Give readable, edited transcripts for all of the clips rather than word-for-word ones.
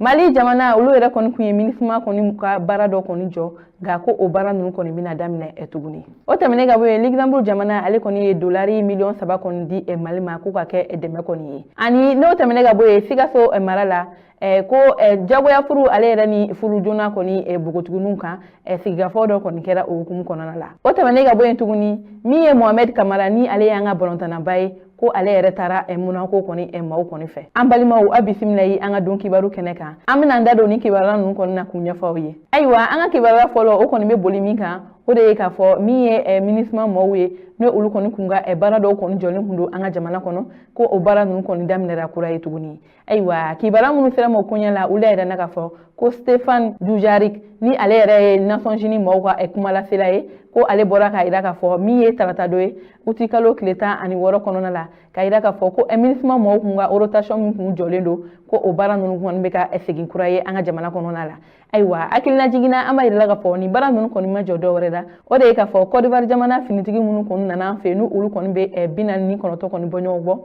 Mali jamana, olu yɛrɛ kɔni tun ye MINUSMA kɔni ka baara dɔ kɔni jɔ, nka ko o baara ninnu kɔni bɛna daminɛ tuguni. O tɛmɛnen ka bɔ yen, Luxembourg jamana, ale kɔni ye dolari miliyɔn 3 kɔni di Mali ma k'u ka kɛ dɛmɛ kɔni ye. Ani n'o tɛmɛnen ka bɔ yen, Sikaso mara la, ko jagoya furu, ale yɛrɛ ni furu joona kɔni npogotigininw kan, sigikafɔ dɔ kɔni kɛra o hukumu kɔnɔna la. O tɛmɛnen ka bɔ yen tuguni, min ye Mohamed Kamara ni ale y'an ka balontanaba ye, ko ale yɛrɛ taara Monaco kɔni maaw kɔni fɛ. An balimaw, a bisimila yi an ka don kibaru kɛnɛ kan. An bɛna an da don ni kibaruya ninnu kɔni na k'u ɲɛfɔ aw ye. Ayiwa, an ka kibaruya fɔlɔ, o kɔni bɛ boli min kan, o de ye k'a fɔ min ye MINUSMA maaw ye, n'o olu kɔni kun ka baara dɔw kɔni jɔlen kun don an ka jamana kɔnɔ, ko o baara ninnu kɔni daminɛra kura ye tuguni. Ayiwa, kibaruya minnu sera ma o koɲɛ la, olu yɛrɛ na k'a fɔ ko Stéphane Dujarric, ni ale yɛrɛ ye Nations Unies maaw ka kumalasela ye, ko ale bɔra k'a jira k'a fɔ min ye tarata dɔ ye, uti kalo tile 16 kɔnɔna la, k'a jira k'a fɔ ko MINUSMA maaw kun ka rotation min kun jɔlen don, ko o baara ninnu kɔni bɛ ka segin kura ye an ka jamana kɔnɔna la. Ayiwa, hakilina jiginna, an b'a yira k'a fɔ nin baara ninnu kɔni ma jɔ dɔwɛrɛ la, o de ye k'a fɔ Côte d'Ivoire jamana finitigi minnu kɔni nana an fɛ yen, n'u olu kɔni bɛ 49 kɔni bɔ ɲɔgɔn bɔ,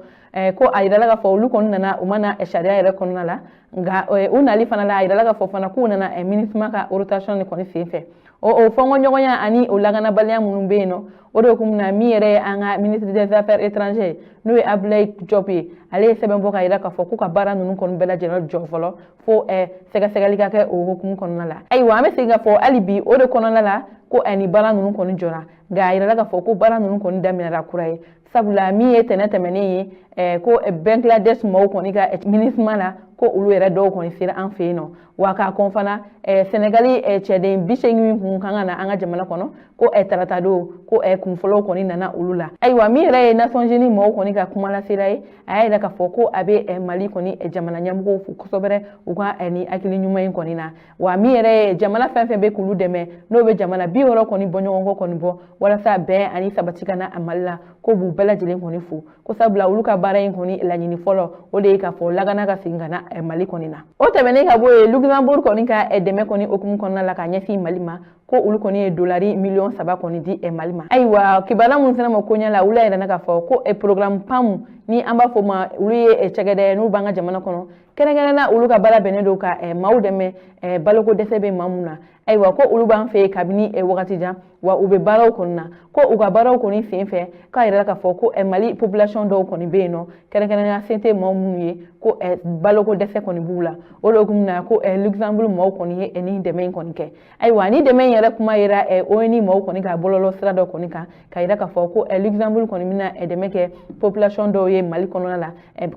ko a yirala k'a fɔ olu kɔni nana, u ma na sariya yɛrɛ kɔnɔna la. Nka u nali fana la, a yirala k'a fɔ fana k'u nana MINUSMA ka rotation de kɔni sen fɛ. O fɔnkɔɲɔgɔnya ani o lakanabaliya minnu bɛ yen nɔ, o de kun na min yɛrɛ ye an ka ministre des Affaires étrangères, n'o ye Abdoulaye Diop ye, ale ye sɛbɛn bɔ k'a jira k'a fɔ k'u ka baara ninnu kɔni bɛɛ lajɛlen jɔ fɔlɔ, fo sɛgɛsɛgɛli ka kɛ o hukumu kɔnɔna la. Ayiwa, an bɛ segin k'a fɔ hali bi, o de kɔnɔna la ko ni baara ninnu kɔni jɔra, nka a yirala k'a fɔ ko baara ninnu kɔni daminɛra kura ye, sabula min ye tɛnɛ tɛmɛnen ye, ko Bangladesh maaw kɔni ka MINUSMA la, ko olu yɛrɛ dɔw kɔni sera an fɛ yen nɔ. Wa k'a kɔn fana, Sɛnɛgali cɛden 80 min kun kan ka na an ka jamana kɔnɔ, ko tarata don, ko kunfɔlɔw kɔni nana olu la. Ayiwa, min yɛrɛ ye Nations Unies maaw kɔni ka kumalasela ye, a y'a yira k'a fɔ ko a bɛ Mali kɔni jamana ɲɛmɔgɔw fo kosɛbɛ u ka ni hakili ɲuman in kɔni na. Wa min yɛrɛ ye jamana fɛn fɛn bɛ k'olu dɛmɛ, n'o bɛ jamana 60 kɔni bɔ ɲɔgɔn kɔ kɔni bɔ walasa bɛn ani sabati ka na a Mali la, ko b'u bɛɛ lajɛlen kɔni fo, ko sabula olu ka baara in kɔni laɲini fɔlɔ, o de ye k'a fɔ lakana ka segin ka na Mali kɔni na. O tɛmɛnen ka bɔ yen, Luxembourg kɔni ka dɛmɛ kɔni hukumu kɔnɔna la ka ɲɛsin Mali ma, ko olu kɔni ye dolari miliyɔn 3 kɔni di Mali ma. Ayiwa, kibaruya minnu fana ma koɲɛ la, olu y'a yira k'a fɔ ko programme PAM, ni an b'a fɔ o ma, olu ye cakɛda ye n'u b'an ka jamana kɔnɔ, kɛrɛnkɛrɛnnenya olu ka baara bɛnnen don ka maaw dɛmɛ baloko dɛsɛ bɛ maa mun na. Ayiwa, ko olu b'an fɛ yen kabini wagati jan, wa u bɛ baaraw kɔni na, ko u ka baaraw kɔni sen fɛ, k'a yɛrɛ k'a fɔ ko Mali population dɔw kɔni bɛ yen nɔ, kɛrɛnkɛrɛnnenya sen tɛ maa minnu ye, ko baloko dɛsɛ kɔni b'u la. O de hukumu na, ko Luxembourg maaw kɔni ye nin dɛmɛ in kɔni kɛ. Ayiwa, ni dɛmɛ in yɛrɛ kuma yera ONU maaw kɔni ka bɔlɔlɔ sira dɔ kɔni kan, ka yira k'a fɔ ko Luxembourg kɔni bɛna dɛmɛ kɛ population dɔw ye Mali kɔnɔna la,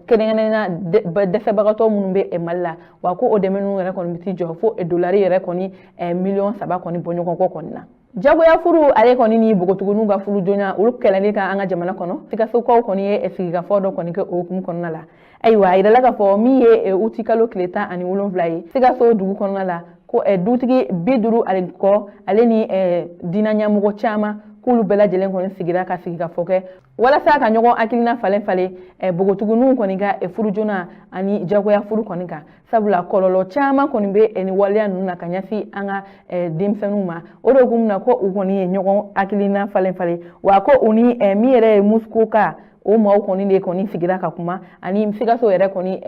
kɛrɛnkɛrɛnnenya dɛsɛbagatɔ minnu bɛ Mali la. Wa ko o dɛmɛ ninnu yɛrɛ kɔni bɛ t'i jɔ fo dolari yɛrɛ kɔni miliyɔn 3 kɔni bɔ ɲɔgɔn kɔ kɔni na. Jagoya furu, ale kɔni ni npogotigininw ka furu joona, olu kɛlɛli kan an ka jamana kɔnɔ, Sikasokaw kɔni ye sigikafɔ dɔ kɔni kɛ o hukumu kɔnɔna la. Ayiwa, a yirala k'a fɔ min ye uti kalo tile 17 ye, Sikaso dugu kɔnɔna la, ko dutigi 50 ani kɔ, ale ni diinɛ ɲɛmɔgɔ caman, k'olu bɛɛ lajɛlen kɔni sigira ka sigikafɔ kɛ walasa ka ɲɔgɔn hakilina falen falen npogotigininw kɔni ka furu joona ani jagoya furu kɔni kan, sabula kɔlɔlɔ caman kɔni bɛ nin waleya ninnu na ka ɲɛsin an ka denmisɛnninw ma. O de hukumu na, ko u kɔni ye ɲɔgɔn hakilina falen falen. Wa ko u ni min yɛrɛ ye Muskoka, o maaw kɔni de kɔni sigira ka kuma, ani Sikaso yɛrɛ kɔni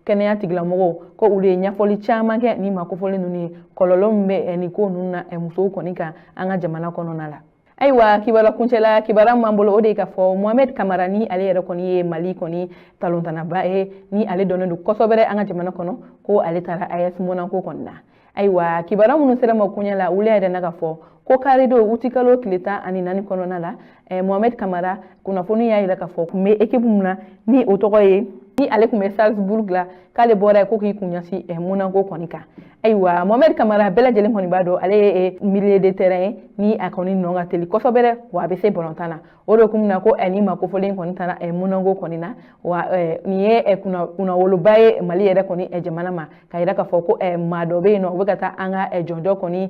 kɛnɛya tigilamɔgɔw, ko olu ye ɲɛfɔli caman kɛ ni maa kofɔlen ninnu ye, kɔlɔlɔ min bɛ nin ko ninnu na musow kɔni kan an ka jamana kɔnɔna la. Ayiwa, kibaruya kuncɛla, kibaruya min b'an bolo, o de ye k'a fɔ Mohamed Kamara, ni ale yɛrɛ kɔni ye Mali kɔni talontanaba ye, ni ale dɔnnen don kosɛbɛ an ka jamana kɔnɔ, ko ale taara AS Monaco kɔni na. Ayiwa, kibaruya minnu sera ma koɲɛ la, olu yɛrɛ na k'a fɔ ko karidon, uti kalo tile 14 kɔnɔna la, Mohamed Kamara, kunnafoni y'a yira k'a fɔ kun bɛ équipe min na, ni o tɔgɔ ye, ni ale tun bɛ Salzburg la, k'ale bɔra yen ko k'i kun ɲɛsin Monaco kɔni kan. Ayiwa, Mohamed Kamara, bɛɛ lajɛlen kɔni b'a dɔn ale ye milieu de terrain ye, ni a kɔni nɔ ka teli kosɛbɛ, wa a bɛ se balontan na. O de kun na ko ni maa kofɔlen kɔni taara Monaco kɔni na. Wa nin ye kunnawoloba ye Mali yɛrɛ kɔni jamana ma, ka yira k'a fɔ ko maa dɔ bɛ yen nɔ, u bɛ ka taa an ka jɔnjɔn kɔni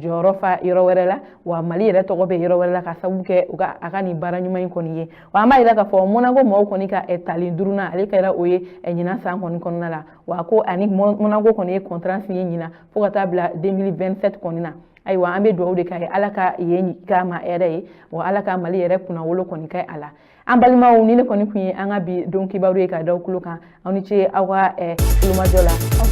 jɔyɔrɔ fa yɔrɔ wɛrɛ la, wa Mali yɛrɛ tɔgɔ bɛ yɔrɔ wɛrɛ la ka sababu kɛ u ka a ka nin baara ɲuman in kɔni ye. Wa an b'a yira k'a fɔ Monaco maaw kɔni ka tali duurunan, ale kɛra o ye ɲinan san kɔni kɔnɔna la. Wa ko ani Monaco kɔni ye contrat signé ɲinan fo ka taa bila 2027 kɔni na. Ayiwa, an bɛ dugawu de k'a ye, Ala ka yen k'a ma hɛrɛ ye, wa Ala ka Mali yɛrɛ kunnawolo kɔni kɛ a la. An balimaw, ni ne kɔni tun ye an ka bi don kibaru ye ka da tulo kan. Aw ni ce aw ka kulomajɔ la. Aw